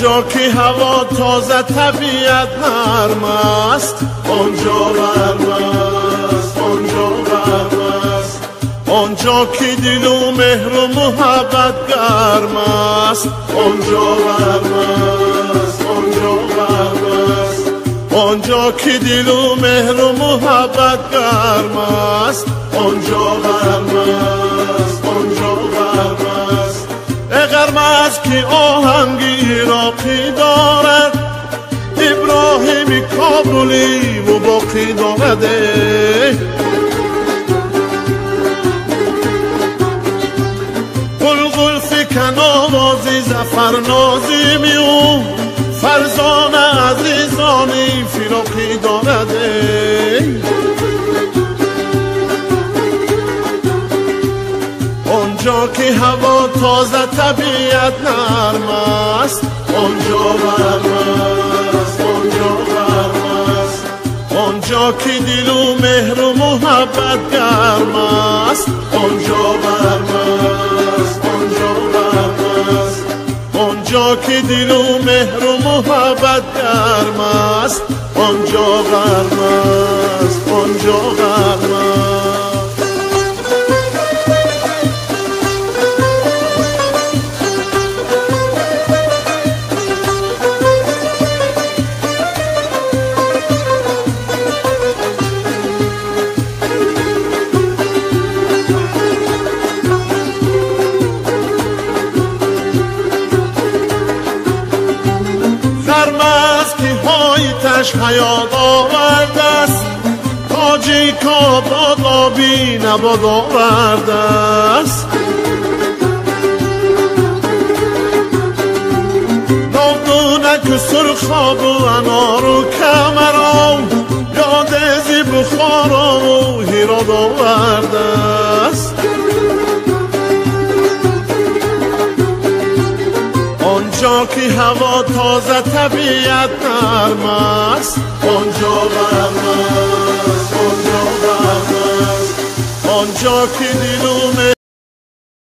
آنجا که هوا تازه طبیعت نرم است، آنجا غرم است، آنجا غرم است. آنجا که دل و مهر و محبت گرم است، آنجا غرم است، آنجا غرم است. آنجا که دل و مهر و محبت گرم است، آنجا غرم است، آنجا غرم است. غرم است که آهنگی عراقی دارد، ابراهیم کابلی و باقی دارد. قلقل فکن آوازی ظفر نازیمی او، فرزانه عزیزانی فراقی دارد. آنجا که هوا تازه طبیعت نرم است، آنجا غرم است، آنجا غرم است. آنجا که دل و مهر و محبت گرم است، آنجا غرم است، آنجا غرم است. آنجا که دل و مهر و محبت گرم است، آنجا غرم است، آنجا غرم است. حیات آورده است، تاجیک آباد آبی نباد آورده است. نابدونک سرخاب و انار و کمرام، یاد زی بخارا و هیراد آورده است. آنجا که هوا تازه طبیعت نرم است، آنجا غرم است، آنجا غرم است. آنجا که دل و